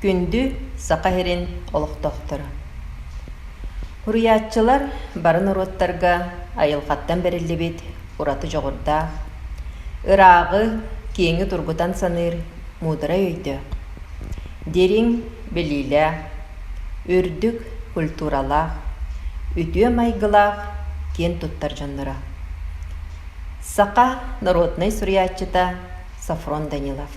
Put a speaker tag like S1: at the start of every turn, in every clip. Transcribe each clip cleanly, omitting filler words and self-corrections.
S1: Күндү Саха сирин олохтоохторо! Суруйааччылар бары норуоттарга айылҕаттан бэриллибит ураты дьоҕурдаах, ырааҕы, киэҥи тургутан саныыр муударай өйдөөх, дириҥ билиилээх, үрдүк культуралаах, үтүө майгылаах киэн туттар дьонноро. Саха народнай суруйааччыта Софрон Данилов.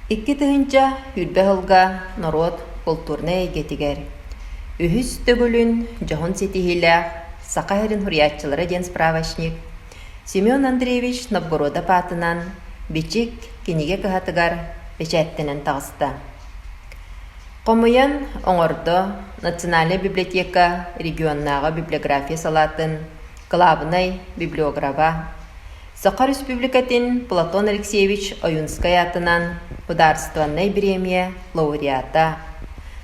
S1: 2020 сылга норуот култуурнай эйгэтигэр үһүс төгүлүн дьоһун ситиһиилээх Саха сирин суруйааччылара диэн справочник Семен Андреевич Новгородов аатынан Бичик кинигэ кыһатыгар бэчээттэнэн таҕыста. Хомуйан оҥордо Национальнай библиотека регионнааҕы библиография салаатын кылаабынай библиографа, Саха Республикатын Платон Алексеевич Ойунскай аатынан Судаарыстыбаннай бириэмийэ лауреата,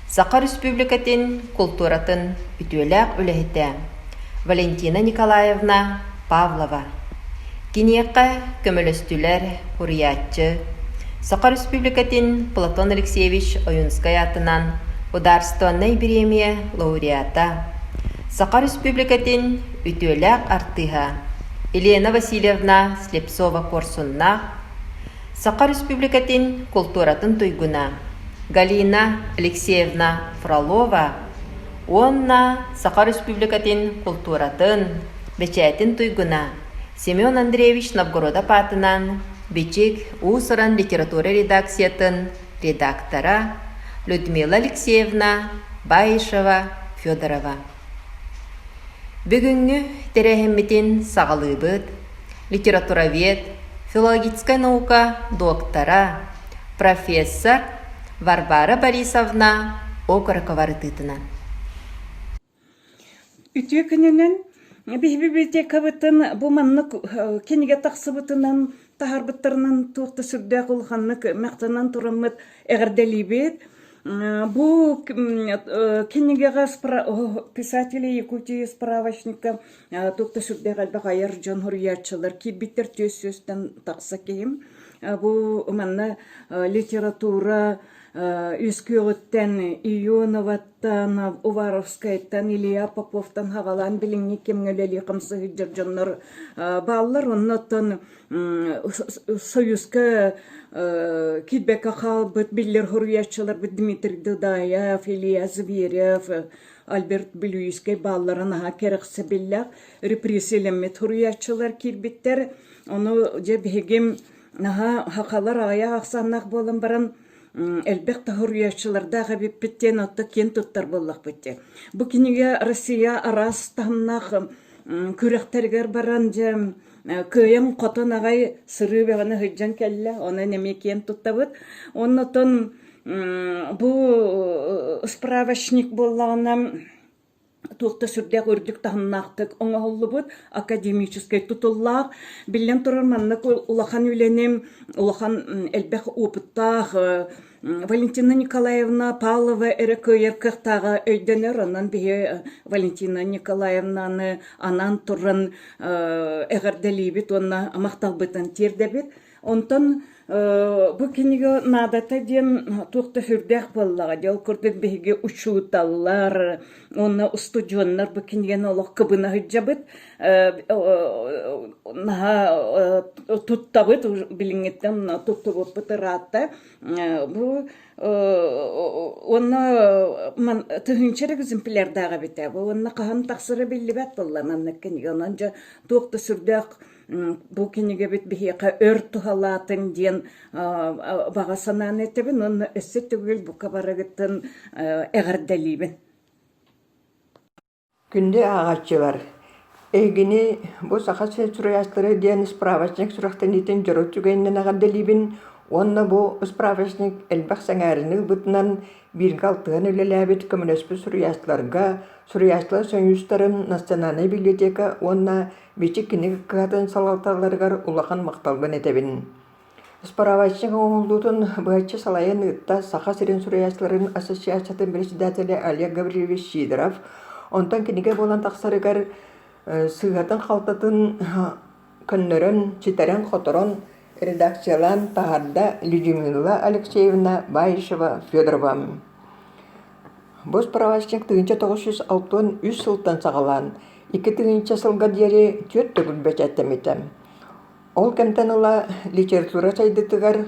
S1: Саха Республикатын култууратын үтүөлээх үлэһитэ Валентина Николаевна Павлова. Киниэхэ көмөлөстүлэр суруйааччы, Саха Республикатын Платон Алексеевич Ойунскай аатынан Судаарыстыбаннай бириэмийэ лауреата, Саха Республикатын үтүөлээх артыыһа Елена Васильевна Слепцова-Куорсуннаах, Саха Республикатын култууратын туйгуна Галина Алексеевна Фролова уонна Саха Республикатын култууратын, бэчээтин туйгуна Семен Андреевич Новгородов аатынан Бичик уус-уран литература редакциятын редактора Людмила Алексеевна Баишева-Федорова. Бүгүҥҥү тэрээһиммитин саҕалыыбыт литературовед, филологическай наука доктора, профессор Варвара Борисовна Окорокова ырытыытынан.
S2: Үтүө күнүнэн биһи библиотекабытын бу маннык кинигэ тахсыбытынан таһаарбыттарынан туох да сүрдээх улаханнык махтанан тураммыт эҕэрдэлиибит. Бу кинигэҕэ писатели Якутии справочникка туох да сүрдээх элбэх айар дьон суруйааччылар киирбиттэр түөс сүөстэн тахса киһим. Бу манна литература үөскүөҕүттэн Ионоваттан, Уваровскайтан, Илья Поповтан хаҕалаан билиҥҥи кэмҥэ үлэлии хамсыһыдьар дьоннор бааллар. Оннуттан Союзка киирбэккэ хаалбыт биллэр суруйааччыларбыт Дмитрий Дудаев, Илья Зверев, Альберт Бүлүүйүскэй бааллара наһаа кэрэхсэбиллээх репрессиялэммит суруйааччылар киирбиттэр. Ону дьэ биһиги наһаа сахалар аҕыйах ахсааннаах буолан баран элбэх да суруйааччылардаах эбиппит диэн оттон киэн туттар буоллахпыт дии. Бу кинигэ Россия араас таһымнаах күрэхтэригэр баран дьэ кыайан-хотон аҕай сырыы бөҕөнү сылдьан кэллэ, онон эмиэ киэн туттабыт. Оннотон бу справочник буоллаҕына туох да сүрдээх үрдүк таһымнаахтык оҥоһуллубут академическай тутуллаах. Биллэн турар, маннык улахан үлэни улахан элбэх опыттаах Валентина Николаевна Павлова эрэ кыайар кыахтааҕа өйдөнөр. Онон биһи Валентина Николаевнаны анаан туран эҕэрдэлиибит уонна махталбытын тиэрдэбит. Онтон бу кинигэ наадата диэн туох да сүрдээх буоллаҕа дии. Ол курдук биһиги учууталлар уонна устудьуоннар бу кинигэни олох кыбына сылдьабыт. Наһаа туттабыт, билиҥҥиттэн туттубуппут ыраатта. Бу уонна тыһыынча эрэ экземплярдаах эбитэ. Бу уонна хаһан тахсара биллибэт буолла маннык кинигэ. Онон дьэ туох да сүрдээх бу кинигэбит биһиэхэ өр туһалаатын диэн баҕа санааны этэбин уонна өссө төгүл бука барыгытын эҕэрдэлиибин.
S3: Күндү ааҕааччылар! Эһигини бу Саха сирин суруйааччылара диэн справочник сүрэхтэниитин дьоро түгэнинэн эҕэрдэлиибин уонна бу справочник элбэх сэҥээриини ылбытынан бииргэ алтыһан үлэлээбит көмөлөспүт суруйааччыларга, суруйааччылар сойуустарын, Национальнай библиотека уонна Бичик кинигэ кыһатын салалталарыгар улахан махталбын этэбин. Справочник оҥоһуллуутун быһаччы салайан ыытта Саха сирин суруйааччыларын ассоциациятын председателэ Олег Гаврильевич Сидоров. Онтон кинигэ буолан тахсарыгар сыыһатын-халтатын көннөрөн, ситэрэн-хоторон редакциялаан таһаарда Людмила Алексеевна Баишева-Федорова. Бу справочник 1963 сылтан саҕалаан 2000 сылга диэри түөрт төгүл бэчээттэммитэ. Ол кэмтэн ыла литература сайдыытыгар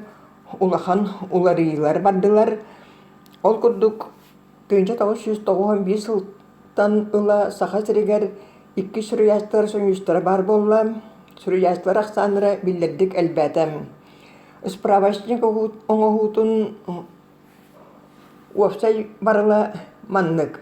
S3: улахан уларыйыылар бардылар. Ол курдук 1991 сылтан ыла Саха сиригэр икки суруйааччылар сойуустара баар буолла, суруйааччылар ахсааннара биллэрдик элбээтэ. Справочник оҥоһуутун уопсай барыла маннык.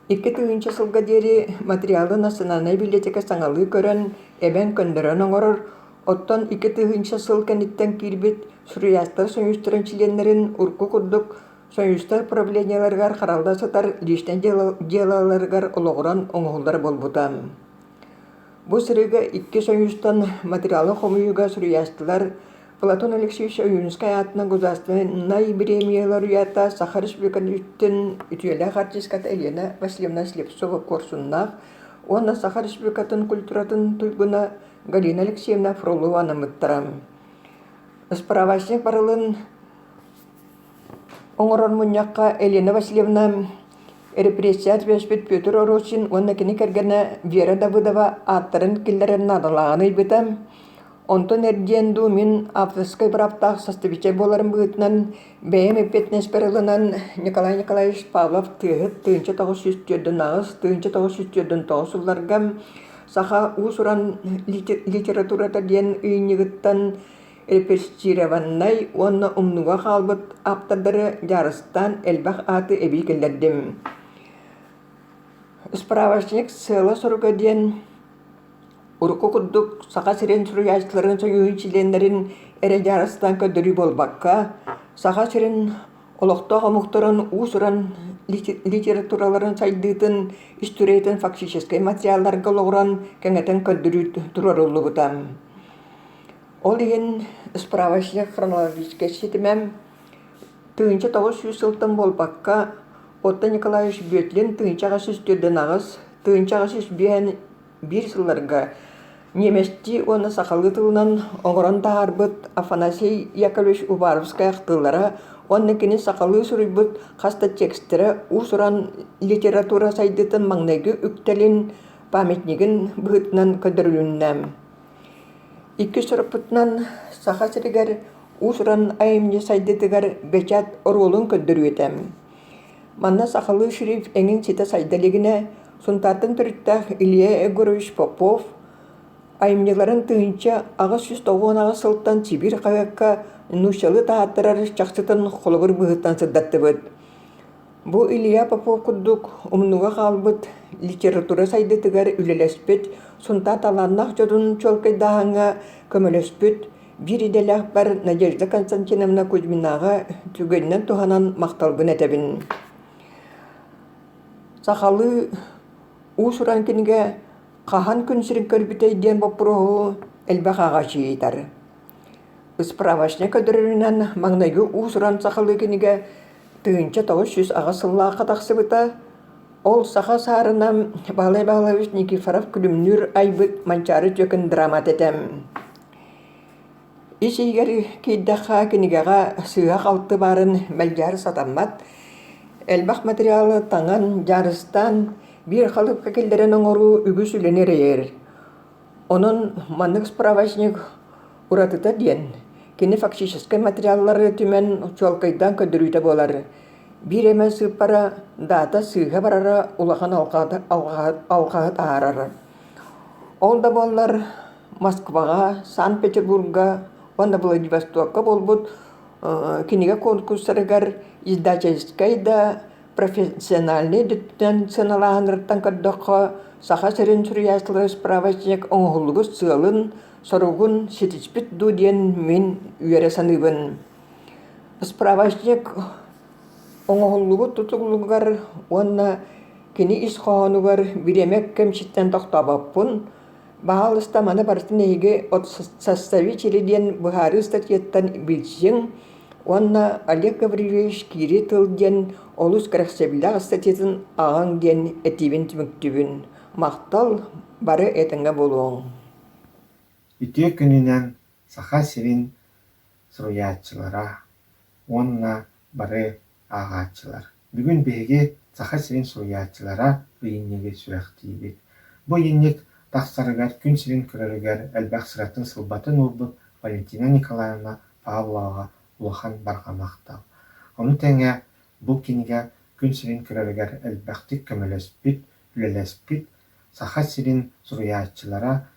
S3: 2000 сылга диэри материалы Национальнай библиотека саҥалыы көрөн, эбэн көннөрөн оҥорор, оттон 2000 сыл кэнниттэн киирбит суруйааччылар сойуустарын чилиэннэрин урукку курдук Союзтар правлениеларыгар харалла сытар личнэй дьыалаларыгар олоҕуран оҥоһуллар буолбута. Бу сырыыга икки Союзтан материалы хомуйууга суруйааччылар Платон Алексеевич Ойуунускай аатынан государственнай бириэмийэ лауреата Саха Республикатын үтүөлээх артистката Елена Васильевна Слепцова-Куорсуннаах уонна Саха Республикатын культуратын туйгуна Галина Алексеевна Фролова анаммыттара. Справочник барылын Оҥорор мунньахха Елена Васильевна репрессия түбэспит Петр Орочин уонна кини кэргэнэ Вера Давыдова ааттарын киллэрэр наадалааҕын ыйбыта. Онтон эрдиэн дуу мин авторскай бырааптаах составитель буоларым быһыытынан бэйэм эппиэтинэспэр ылынан Николай Николаевич Павлов тыаһыт 1948 1949 сылларга саха уус-уран литературата диэн ыйынньыгыттан репрессированнай уонна умнууга хаалбыт ааптардары дьаарыстаан элбэх ааты эбии киллэрдим. Справочник сыала-соруга диэн урукку курдук Саха сирин суруйааччыларын сойууһун чилиэннэрин эрэ дьаарыстаан көрдөрүү буолбакка, Саха сирин олохтоох омуктарын уус-уран литератураларын сайдыытын историятын фактическай материалларга олоҕуран кэҥэтэн көрдөрүү туруоруллубута. Ол иһин справочник хронологическай ситимэ 1900 сылтан буолбакка, Отто Николаевич Бүөтлүн 1848, 1851 сылларга немецтии уонна сахалыы тылынан оҥорон таһаарбыт Афанасий Яковлевич Уваровскай ахтыылара уонна кини сахалыы суруйбут хас да текстэрэ уус-уран литература сайдыытын маҥнайгы үктэлин памятнигын быһыытынан көрдөрүлүннэ. Иккис сорукпутунан Саха сиригэр уус-уран айымньы сайдыытыгар бэчээт оруолун көрдөрүө Манна сахалыы шрифт эҥин ситэ сайда илигинэ Сунтаартан төрүттээх Илья Егорович Попов айымньыларын 1898 сылтан Сибиир хаһыакка нууччалыы таһааттарар чахчытын холобур быһыытынан сырдаттыбыт. Бу Илья Попов курдук умнууга хаалбыт литература сайдыытыгар үлэлэспит, Сунтаар талааннаах дьонун чуолкайдааһыҥҥа көмөлөспүт биир идэлээхпэр Надежда Константиновна Кузьминаҕа түгэнинэн туһанан махталбын этэбин. Сахалыы уус-уран кинигэ хаһан күн сирин көрбүтэй диэн боппуруоһу элбэх ааҕааччы ыйытар. Справочник көрдөрөрүнэн маҥнайгы уус-уран сахалыы кинигэ 1908 сыллаахха тахсыбыта. Ол саха саарына Баһылай Баһылаевич Никифоров-Күлүмнүүр айбыт «Манчаары түөкүн» драмата этэ. Ис иһигэр киирдэххэ кинигэҕэ сыыһа-халты баарын мэлдьэһэр сатаммат. Элбэх материалы таҥан, дьаарыстаан, биир халыыпка киллэрэн оҥоруу үгүс үлэни эрэйэр. Онон маннык справочник уратыта диэн, кини фактическай материаллары түмэн чуолкайдаан көрдөрүүтэ буолар. Биир эмэ сыыппара даата сыыһа барара улахан алҕаһы таһаарар. Ол да буоллар Москваҕа, Санкт-Петербурга уонна Владивостокка буолбут кинигэ конкурстарыгар издательскай да профессиональнай өттүнэн сыаналааһыннарыттан көрдөххө, Саха сирин суруйааччылара справочник оҥоһуллубут сыалын, соругун ситиспит дуу диэн мин үөрэ саныыбын. Справочник оҥоһуллубут тутулугар уонна кини ис хоһоонугар бириэмэ кэмчиттэн тохтообоппун, Баһаалыста маны барытын эһиги от составители диэн быһаарыы ыстатыйаттан билсиҥ уонна Олег Гаврильевич киирии тыл диэн олус кэрэхсэбиллээх ыстатыйатын ааҕыҥ диэн этиибин түмүктүүбүн. Махтал, бары этэҥҥэ буолуоҥ.
S4: Үтүө күнүнэн! Саха сирин суруйааччылара уонна бары ааҕааччылар. Бүгүн биһиги Саха сирин суруйааччылара ыйынньыгы сүрэхтиибит. Бу ыйынньык тахсарыгар күн сирин көрөрүгэр элбэх сыратын-сылбатын уурбут Валентина Николаевна Павловаҕа улахан барҕа махтал. Ону тэҥэ бу кинигэ күн сирин көрөрүгэр элбэхтик көмөлөспүт, үлэлэспит Саха сирин суруйааччылара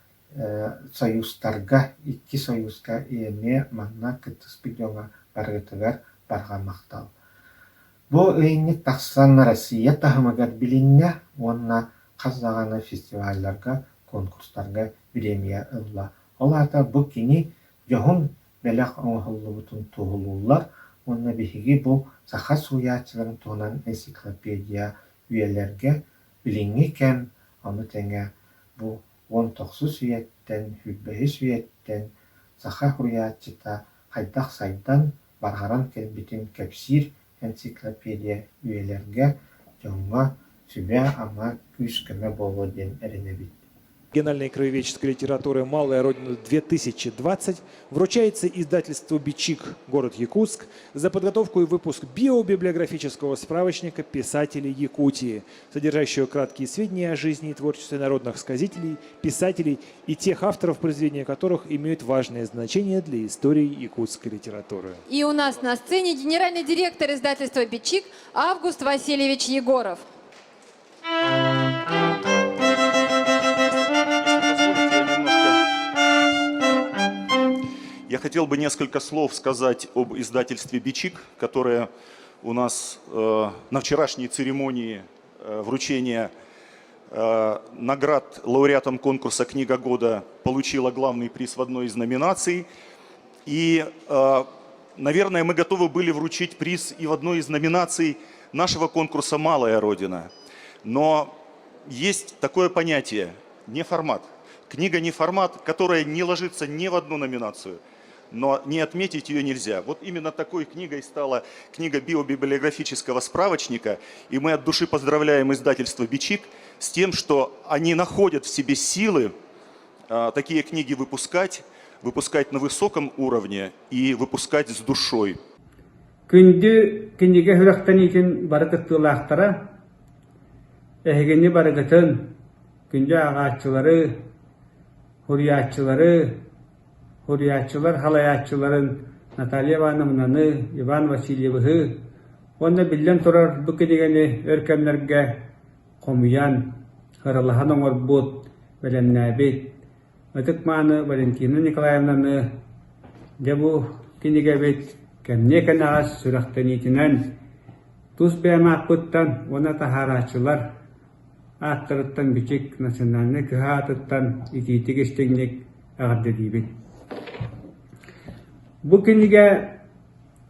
S4: сойуустарга, икки сойууска эмиэ манна кыттыспыт дьоҥҥо барыгытыгар барҕа махтал. Бу ыйынньык тахсан Россия таһымыгар билиннэ уонна хас даҕаны фестивалларга, конкурстарга бириэмийэ ылла. Ол аата бу кини дьоһун бэлэх оҥоһуллубутун туоһулууллар уонна биһиги бу саха суруйааччыларын туһунан энциклопедия үйэлэргэ билиҥҥи кэм, ону тэҥэ бу 19 үйэттэн, 25 үйэттэн саха суруйааччыта хайдах сайдан, барҕаран кэлбитин кэпсиир энциклопедия үйэлэргэ дьоҥҥо сүбэ-ама, күүс-көмө буолуо диэн эрэнэбит.
S5: Региональной краеведческой литературы «Малая Родина-2020» вручается издательству «Бичик», город Якутск, за подготовку и выпуск биобиблиографического справочника писателей Якутии, содержащего краткие сведения о жизни и творчестве народных сказителей, писателей и тех авторов, произведения которых имеют важное значение для истории якутской литературы.
S1: И у нас на сцене генеральный директор издательства «Бичик» Август Васильевич Егоров.
S6: Я хотел бы несколько слов сказать об издательстве «Бичик», которое у нас э, на вчерашней церемонии э, вручения э, наград лауреатам конкурса «Книга года» получила главный приз в одной из номинаций. И, э, наверное, мы готовы были вручить приз и в одной из номинаций нашего конкурса «Малая Родина». Но есть такое понятие – не формат. Книга не формат, которая не ложится ни в одну номинацию, но не отметить ее нельзя. Вот именно такой книгой стала книга биобиблиографического справочника, и мы от души поздравляем издательство «Бичик» с тем, что они находят в себе силы а, такие книги выпускать, выпускать на высоком уровне и выпускать с душой.
S7: Күндү кинигэ сүрэхтэниитин бары кыттыылаахтара, эһигини барыгытын, күндү ааҕааччылары, суруйааччылары, суруйааччылар салайааччыларын Наталья Ивановнаны, Иван Васильевиһы уонна биллэн турар бу кинигэни өр кэмнэргэ хомуйан, ыралаһан оҥорбут, бэлэмнээбит Ытык-мааны Валентина Николаевнаны дьэ бу кинигэбит кэмниэ кэнэҕэс сүрэхтэниитинэн тус бэйэм ааппыттан уонна таһаарааччылар ааттарыттан Бичик национальнай кыһа аатыттан итиитик истиҥник эҕэрдэлиибин. Бу кинигэ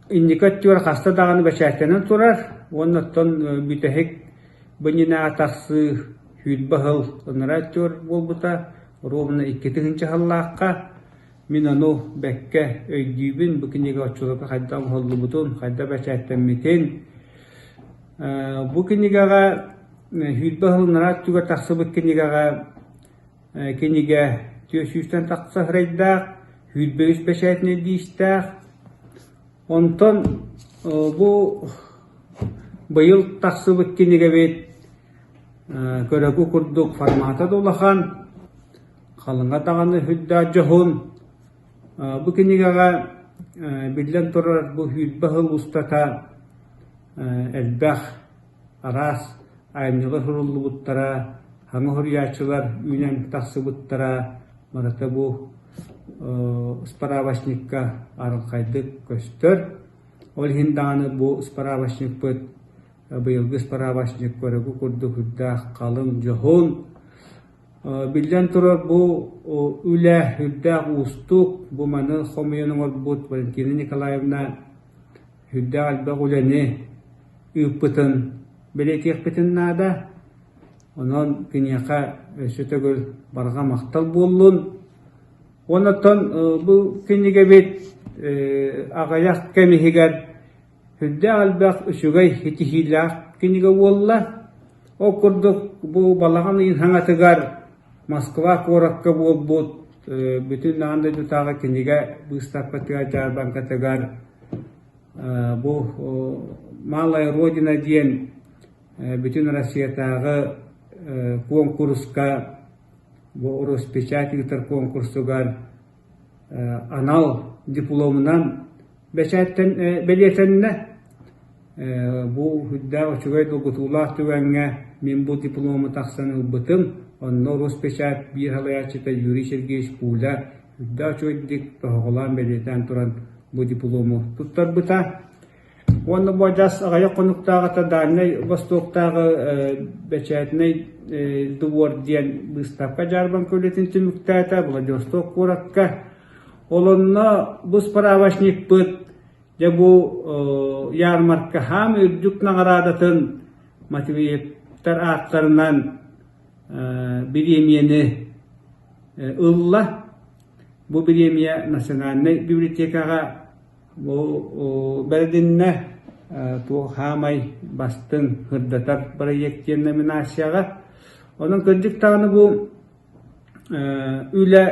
S7: инники өттүгэр хаста даҕаны бэчээттэнэн турар уонна оттон бүтэһик бу иннинээҕи тахсыы 20 сыл ынараа өттүгэр буолбута ровно 2000 сыллаахха мин ону бэккэ өйдүүбүн бу кинигэ оччолорго хайдах оҥоһуллубутун хайдах бэчээттэммитин бу кинигэҕэ 20 сыл ынараа өттүгэр тахсыбыт кинигэҕэ кинигэ 400-тэн тахса сырайдаах, 23 бэчээтинэй лиистээх. Онтон бу быйыл тахсыбыт кинигэбит көрөгү курдук формата да улахан, халыҥа даҕаны сүрдээх дьоһун. Бу кинигэҕэ биллэн турар бу 20 сыл устата элбэх араас айымньылар суруллубуттара, саҥа суруйааччылар үүнэн тахсыбыттара барыта бу справочникка арылхайдык көстөр. Ол иһин даҕаны бу справочникпыт быйылгы справочник көрөгү курдук үрдээх халыҥ дьоһун. Биллэн турар бу үлэ үрдээх уустук, бу маны хомуйан оҥорбут Валентина Николаевна Сүрдээх элбэх үлэни ыыппытын бэлиэтиэхпитин наада. Онон киниэхэ өссө төгүл барҕа махтал буоллун. Онтон бу кинигэбит аҕыйах кэм иһигэр сүрдээх элбэх үчүгэй ситиһиилээх кинигэ буолла. Ол курдук бу балаҕан ыйын хаҥатыгар Москва куоракка буолбут. бүтүн аан дойдутааҕы кинигэ быыстапкатыгар дьаарбаҥкатыгар бу Малая Родина диэн бүтүн Россиятааҕы куонкуруска бу Роспечать ыытар куонкурсугар анал дипломунан бэчээттэн бэлиэтэннэ. Бу үрдээх үчүгэй долгутуулаах түгэҥҥэ мин бу диплому тахсан ылбытым. Онно Роспечать биир салайааччыта Юрий Сергеевич Пуля үрдээх үчүгэйдик тоһоҕолоон бэлиэтээн туран бу диплому туттарбыта. Уонна бу адьас аҕыйах хонуктааҕыта Дальнай Востоктааҕы бэчээтинэй двор диэн быыстапка дьаарбаҥка үлэтин түмүктээтэ Владивосток куоракка. Ол онно бу справочникпыт дьэ бу ярмарка хаам үрдүк наҕараадатын Матвеевтар ааттарынан бириэмийэни ылла. Бу бириэмийэ Национальнай библиотекаҕа Бу бэрдиннэ туох хаамай бастыҥ сырдатар бырайыак диэн номинацияҕа. Онон кырдьык даҕаны бу үлэ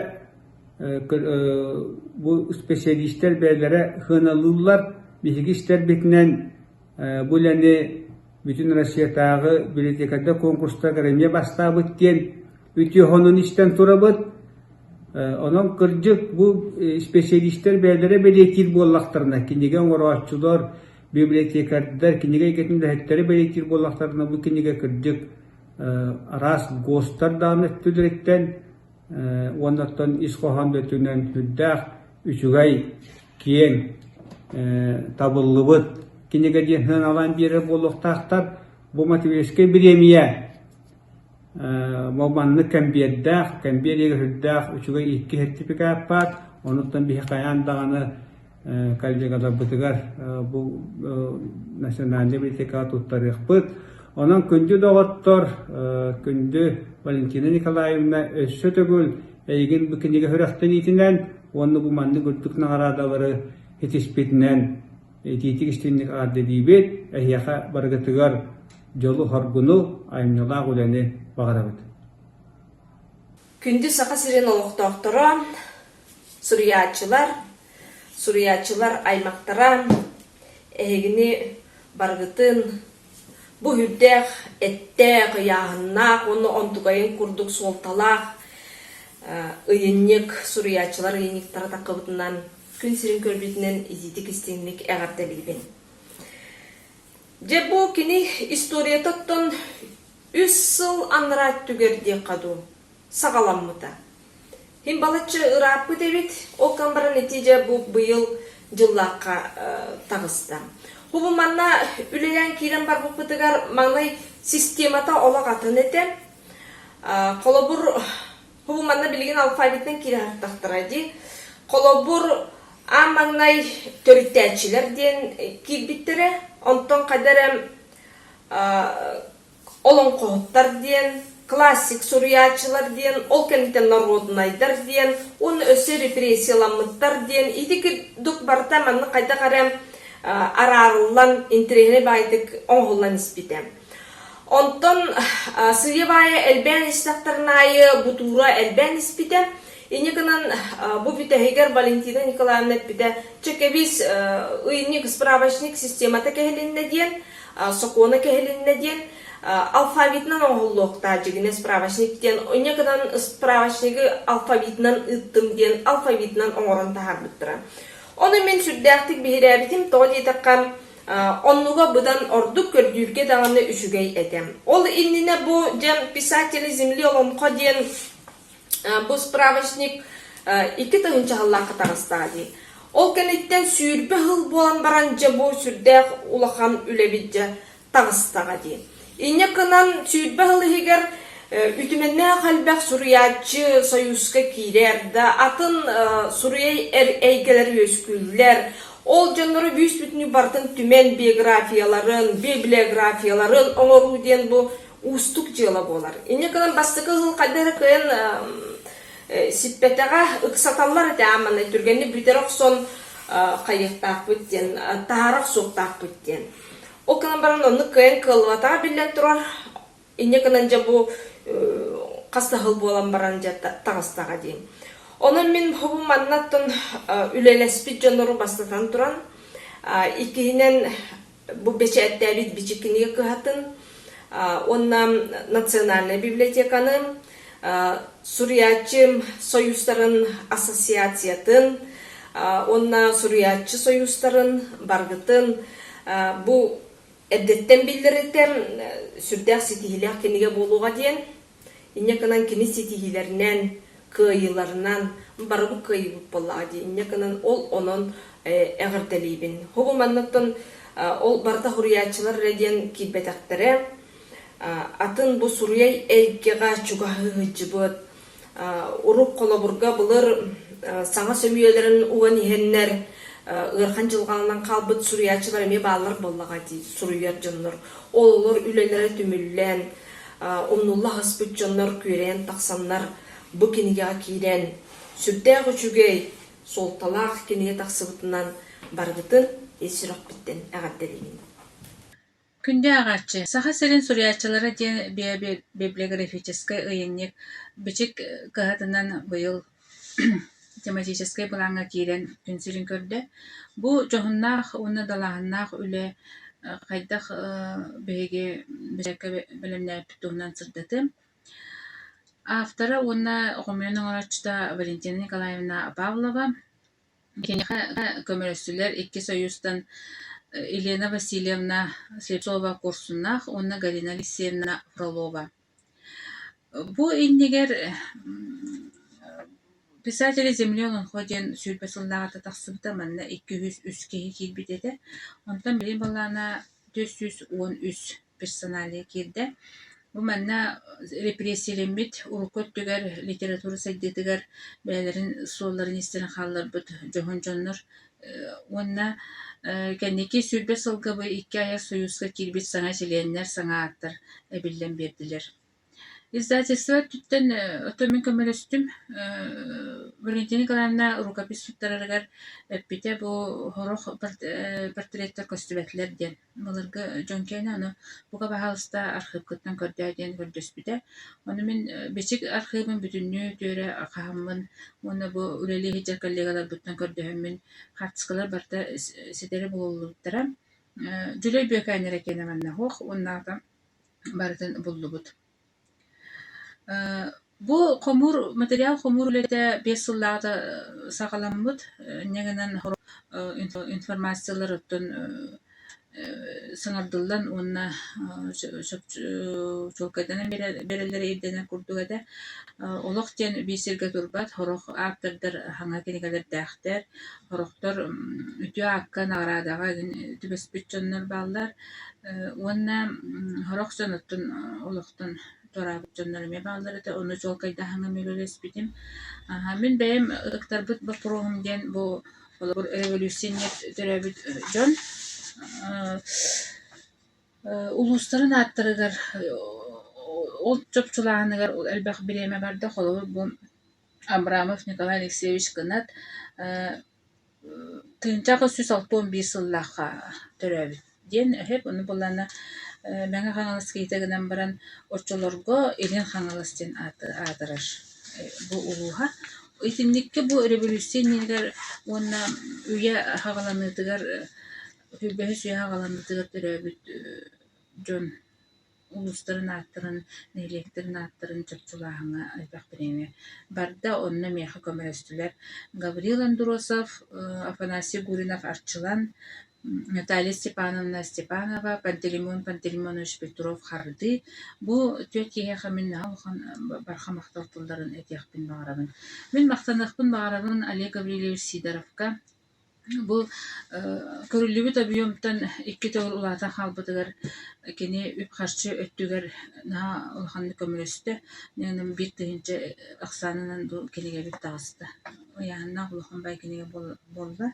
S7: бу специалистэр бэйэлэрэ сыаналыыллар. Биһиги истэрбитинэн бу үлэни Бүтүн Россиятааҕы библиотекардар конкурстарыгар эмиэ бастаабыт диэн үтүө сонун истэн турабыт. Онон кырдьык бу специалистэр бэйэлэрэ бэлиэтиир буоллахтарына, кинигэ оҥорооччулар, библиотекардар, кинигэ эйгэтин үлэһиттэрэ бэлиэтиир буоллахтарына, бу кинигэ кырдьык араас ГОСТар даҕаны өттүлэриттэн уонна оттон ис хоһоон да өттүнэн сүрдээх үчүгэй, киэҥ, табыллыбыт кинигэ диэн сыаналаан биэрэр буолуохтаахтар. Бу Матвеевскай бириэмийэ Маннык кэмбиэрдээх, кэмбиэр иһигэр сүрдээх үчүгэй икки сертификат баар. Онуттан биһи хайаан даҕаны коллегаларбытыгар бу национальнай библиотекаҕа туттарыахпыт. Онон күндү доҕоттор, күндү Валентина Николаевна өссө төгүл эйигин бу кинигэ сүрэхтэниитинэн уонна бу маннык үрдүк наҕараадалары ситиспитинэн итиитик истиҥник эҕэрдэлиибит. Эһиэхэ барыгытыгар дьолу-соргуну, айымньылаах үлэни баҕарабыт.
S8: Күндү Саха сирин олохтоохторо, суруйааччылар, суруйааччылар аймахтара, эһигини барыгытын бу үрдээх, эттээх, ыйааһыннаах уонна онтукайын курдук суолталаах ыйынньык, суруйааччылар ыйынньыктара таххыбытынан, күн сирин көрбүтүнэн итиитик истиҥник эҕэрдэлиибин. Дьэ бу кини историята оттон үс сыл анараа өттүгэр диэххэ дуу, саҕаламмыта. Һин балачча ырааппыт эбит, ол кэм баран ити дьэ бу быйыл дьыллаахха таҕыста. Бу манна үлэлээн киирэн барбыппытыгар маҥнай системата олох атын этэ. Холобур, Бу манна билигин алфавитынан киирэ сырыттахтара дии. Холобур, аан маҥнай төрүттээччилэр диэн киирбиттэрэ. Онтон хайда эрэ олоҥхоһуттар диэн, классик суруйааччылар диэн, ол кэнниттэн норуодунайдар диэн, уонна өссө репрессияламмыттар диэн ити курдук барыта маннык хайдах эрэ араарыллан, интэриэһинэй баайдык оҥоһуллан испитэ. Онтон сыыйа-баайа элбээн истэхтэрин аайы бутуура элбээн испитэ. Инньэ гынан бу бүтэһигэр Валентина Николаевна эппитэ, чэ кэбис ыйынньык справочник системата кэһилиннэ диэн, сокуона кэһилиннэ диэн, алфавитынан оҥоһуллуохтаах дьигинэ справочник диэн, инньэ гынан справочнигы алфавитынан ыыттым диэн алфавитынан оҥорон таһаарбыттара. Ону мин сүрдээхтик биһирээбитим, тоҕо диэтэххэ, Оннуга быдан ордук көрдүүргэ даҕаны үчүгэй этэ. Ол иннинэ бу дьэ «Писатели земли олоҥхо» диэн бу справочник 2000 сыллаахха таҕыстаҕа дии. Ол кэнниттэн 20 сыл буолан баран дьэ бу сүрдээх улахан үлэбит дьэ таҕыстаҕа дии. Инньэ гынан 20 сыл иһигэр үтүмэннээх элбэх суруйааччы Союзка киирэр да, атын суруйай эйгэлэр үөскүүллэр. Ол дьоннору бүүс-бүтүннүү барытын түмэн биографияларын, библиографияларын оҥоруу диэн бу уустук дьыала буолар. Инньэ гынан бастакы сыл хайдах эрэ кыайан сиппэтэҕэ, ыксаталлар этэ ааманай түргэнник бүтэрэ охсон хайыахтаахпыт диэн, таһаара охсуохтаахпыт диэн. Ол гынан баран оннук кыайан кыаллыбатаҕа биллэн турар. Инньэ гынан дьэ бу хас да сыл буолан баран дьэ таҕыстаҕа дии. Онон мин бу маннаттан үлэлэспит дьоннору бастатан туран, иккиһинэн бу бэчээттээбит Бичик кинигэ кыһатын уонна Национальнай библиотеканы, суруйааччы союзтарын ассоциациятын уонна суруйааччы союзтарын баргытын бу эрдэттэн биллэритэ сүрдээх ситиһиилээх кинигэ буолуоҕа диэн Инньэ гынан кини ситиһиилэринэн, кыайыыларынан барыбыт кыайыыбыт буоллаҕа дии. Инньэ гынан ол онон эҕэрдэлиибин. Хобу маннаттан ол барыта суруйааччылар эрэ диэн киирбэтэхтэрэ. Атын бу суруйай эйгэҕэ чугаһыы сылдьыбыт, урук холобурга былыр саҥа сөмүйэлэрин уган иһэннэр ыарахан дьылҕаланан хаалбыт суруйааччылар эмиэ бааллар буоллаҕа дии суруйар дьоннор. Ол олор үлэлэрэ түмүллэн, умнулла аһыспыт дьоннор күөрэйэн тахсаннар бу кинигэҕэ киирэн, сүрдээх үчүгэй, суолталаах кинигэ тахсыбытынан барыбытын ис сүрэхпиттэн эҕэрдэлиибин.
S9: Күндү ааҕааччы, Саха сирин суруйааччылара диэн библиографическай ыйынньык Бичик кыһатынан быйыл тематическай былааҥҥа киирэн күн сирин көрдө. Бу дьоһуннаах уонна далааһыннаах үлэ хайдах биһиги бэчээккэ бэлэмнээбиппит туһунан сырдатыам. Автора уонна хомуйан оҥорооччута Валентина Николаевна Павлова. Киниэхэ көмөлөстүлэр икки сойуустан Елена Васильевна Слепцова-Куорсуннаах уонна Галина Алексеевна Фролова. Бу иннигэр «Писатели земли Олоҥхо» диэн 20 сыллааҕыта тахсыбыта, манна 203 киһи киирбит этэ. Онтон билигин былаана 413 персоналия киирдэ. Бу манна репрессиялэммит урукку өттүгэр литература сайдыытыгар бэйэлэрин суолларын-иистэрин хаалларбыт дьоһун дьоннор уонна кэнники 20 сылга бу икки айар сойууска киирбит саҥа чилиэннэр, саҥа ааттар эбиллэн биэрдилэр. Издательство өттүттэн оттон мин көмөлөстүм. Валентина Николаевна рукопись туттарарыгар эппитэ бу сорох портреттар көстүбэтилэр диэн. Былыргы дьон киэнэ ону бука баһаалыста архыыпкыттан көрдөө диэн көрдөспүтэ. Ону мин Бичик архыыбын бүтүннүү түөрэ хаһаммын уонна бу үлэлии сылдьар коллегаларбыттан көрдөһөммүн хаартыскалар барыта ситэри булуллубуттара. Дьүлэй Бүөкээн эрэ киэнэ манна суох уоннааҕыта барытын буллубут. Бу хомуур материал хомуур үлэтэ 5 сыллааҕыта саҕаламмыт. Инньэ гынан информациялар оттон саҥардыллан уонна чуолкайданан биэрэллэрэ ирдэнэр курдук этэ. Олох диэн биир сиргэ турбат, сорох ааптардар саҥа кинигэлэрдээхтэр, сорохтор үтүө аакка, наҕараадаҕа түбэспит дьоннор бааллар. Уонна сорох дьон оттон олохтон туораабыт дьоннор эмиэ бааллар этэ, ону чуолкайдаһаҥҥа эмиэ үлэлэспитим. Мин бэйэм ыктарбыт боппуруоһум диэн бу холобур революция төрөөбүт дьон улуустарын ааттарыгар ол чопчулааһыныгар элбэх бириэмэ барда. Холобур, бу Абрамов Николай Алексеевич Кынат 1861 сыллаахха төрөөбүт диэн өһөп ону буллаҕына Мэҥэ Хаҥалас киһитэ гынан баран оччолорго Илин Хаҥалас диэн аатырар бу улууһа. Итинниккэ бу революция иннигэр уонна үйэ саҕаланыытыгар сүүрбэһис үйэ саҕаланыытыгар төрөөбүт дьон улуустарын ааттарын, нэһилиэктэрин ааттарын чопчулааһыҥҥа элбэх бириэмэ барда. Онно миэхэ көмөлөстүлэр Гаврил Андросов, Афанасий Гуринов-Арчылан, Наталья Степановна Степанова, Пантелеймон Пантелеймонович Петров-Хардыы. Бу түөрт киһиэхэ мин наһаа улахан барҕа махтал тылларын этиэхпин баҕарабын. Мин махтаныахпын баҕарабын Олег Гаврильевич Сидоровка Бу көрүллүбүт объемтан икки төгүл улаатан хаалбытыгар кини үп-харчы өттүгэр наһаа улаханнык көмөлөстө. 1000 ахсаанынан бу кинигэбит таҕыста. Ыйааһыннаах улахан баай кинигэ буолла.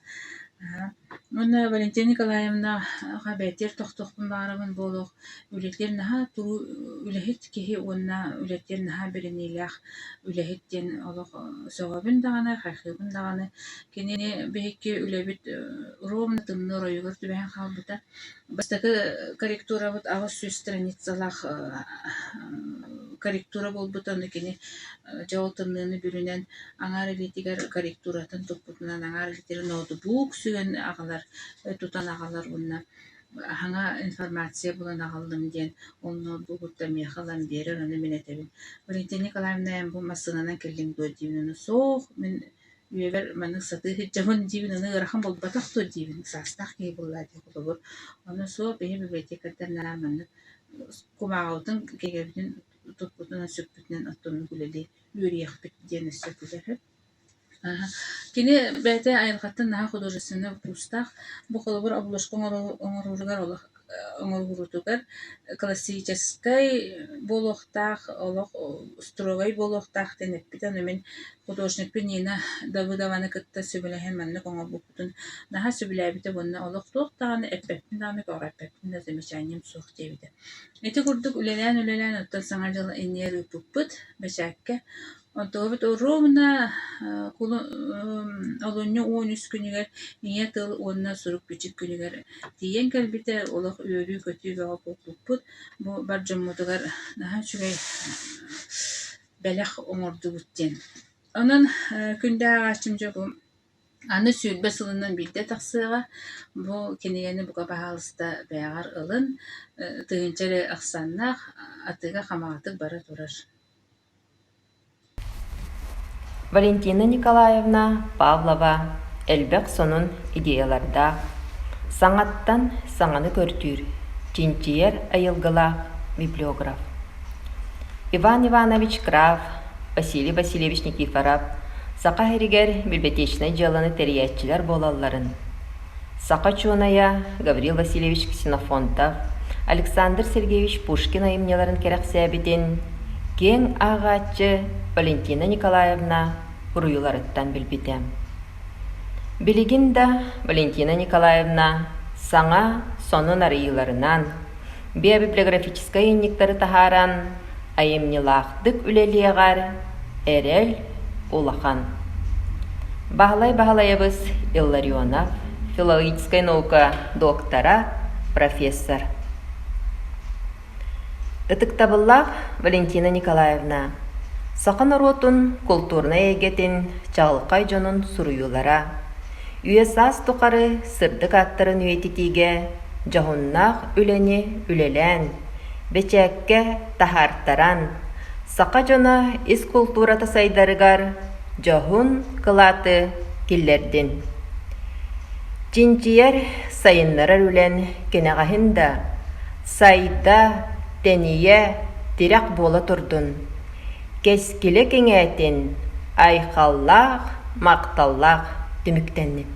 S9: Уонна Валентина Николаевнаҕа бэйэтигэр тохтуохпун баҕарабын буолуох үлэтигэр наһаа туруу үлэһит киһи уонна үлэтигэр наһаа бэриниилээх үлэһит диэн олох сөҕөбүн даҕаны, хайҕыыбын даҕаны. Кинини биһикки үлэбит ровно тымныы оройугар түбэһэн хаалбыта. Бастакы корректурабыт 800 страницалаах. корректура буолбута, ону кини дьэ ол тымныыны бүрүнэн аҥаар илиитигэр корректуратын туппутунан, аҥаар илиитигэр ноутбук сүгэн аҕалар, тутан аҕалар уонна саҥа информация булан аҕаллым диэн ол ноутбугуттан миэхэ ылан биэрэр, ону мин этэбин: «Валентина Николаевна, эн бу массыынанан кэллиҥ дуо?» диибин, ону «Суох, мин үйэбэр маннык сатыы сылдьабын» диибин, ону ыарахан буолбатах дуо диибин, саастаах киһи буоллаа дии холобур. Ону суох биһи библиотекардар наһаа маннык кумааҕыбытын, кинигэбитин туппутунан, сүкпүтүнэн оттоннук үлэлии үөрүйэхпит диэн өссө күлэр үһү. Кини бэйэтэ айылҕаттан наһаа художественнай вкустаах. Бу холобур обложка оҥорууругар олох оҥоруутугар классическай буолуохтаах, олох строгай буолуохтаах диэн эппитэ. Ону мин художникпын Нина Давыдованы кытта сөбүлэһэн маннык оҥорбуппутун наһаа сөбүлээбитэ уонна олох туох даҕаны эппэппин даҕаны, көҕүрэппэппин да замечанием суох диэбитэ. Ити курдук үлэлээн-үлэлээн оттон Саҥа дьыл иннигэр ыыппыппыт бэчээккэ. Онтубут ровно олунньу 13 күнүгэр Ийэ тыл уонна сурук-бичик күнүгэр тиийэн кэлбитэ, олох үөрүү-көтүү бөҕө буолбуппут. Бу бар дьоммутугар наһаа үчүгэй бэлэх оҥордубут диэн. Онон күндү ааҕааччым дьэ бу аны 20 сылынан биирдэ тахсыаҕа. Бу кинигэни бука баһаалыста бэйэҕэр ылын, тыһыынча эрэ ахсааннаах атыыга хамаҕатык бара турар.
S3: Валентина Николаевна Павлова элбэх сонун идеялардаах, саҥаттан саҥаны көрдүүр, чинчийэр айылгылаах библиограф. Иван Иванович Краф, Василий Васильевич Никифоров Саха сиригэр библиотечнай дьыаланы тэрийээччилэр буолалларын, Саха учуонайа Гаврил Васильевич Ксенофонтов Александр Сергеевич Пушкин айымньыларын кэрэхсээбитин киэҥ ааҕааччы Валентина Николаевна уруйуларыттан билбитэ. Билигин да Валентина Николаевна саҥа сонун арыйыыларынан, биобиблиографическай ыйынньыктары таһааран айымньылаахтык үлэлиэҕэр эрэл улахан. Баһылай Баһылайабыс Илларионов, филологическай наука доктора, профессор. Ытыктабыллаах Валентина Николаевна, саха норуотун култуурунай эйгэтин чаҕылхай дьонун суруйуулара, үйэ-саас тухары сырдык ааттарын үйэтитиигэ дьоһуннаах үлэни үлэлээн, бэчээккэ таһаартаран, саха дьоно ис култуурата сайдарыгар дьоһун кылааты киллэрдин. Чинчийэр, сайыннарар үлэн кэнэҕэһин да сайда, тэнийэ, тирэх буола турдун. Кэскилэ кэҥээтин, айхаллаах, махталлаах түмүктэннин.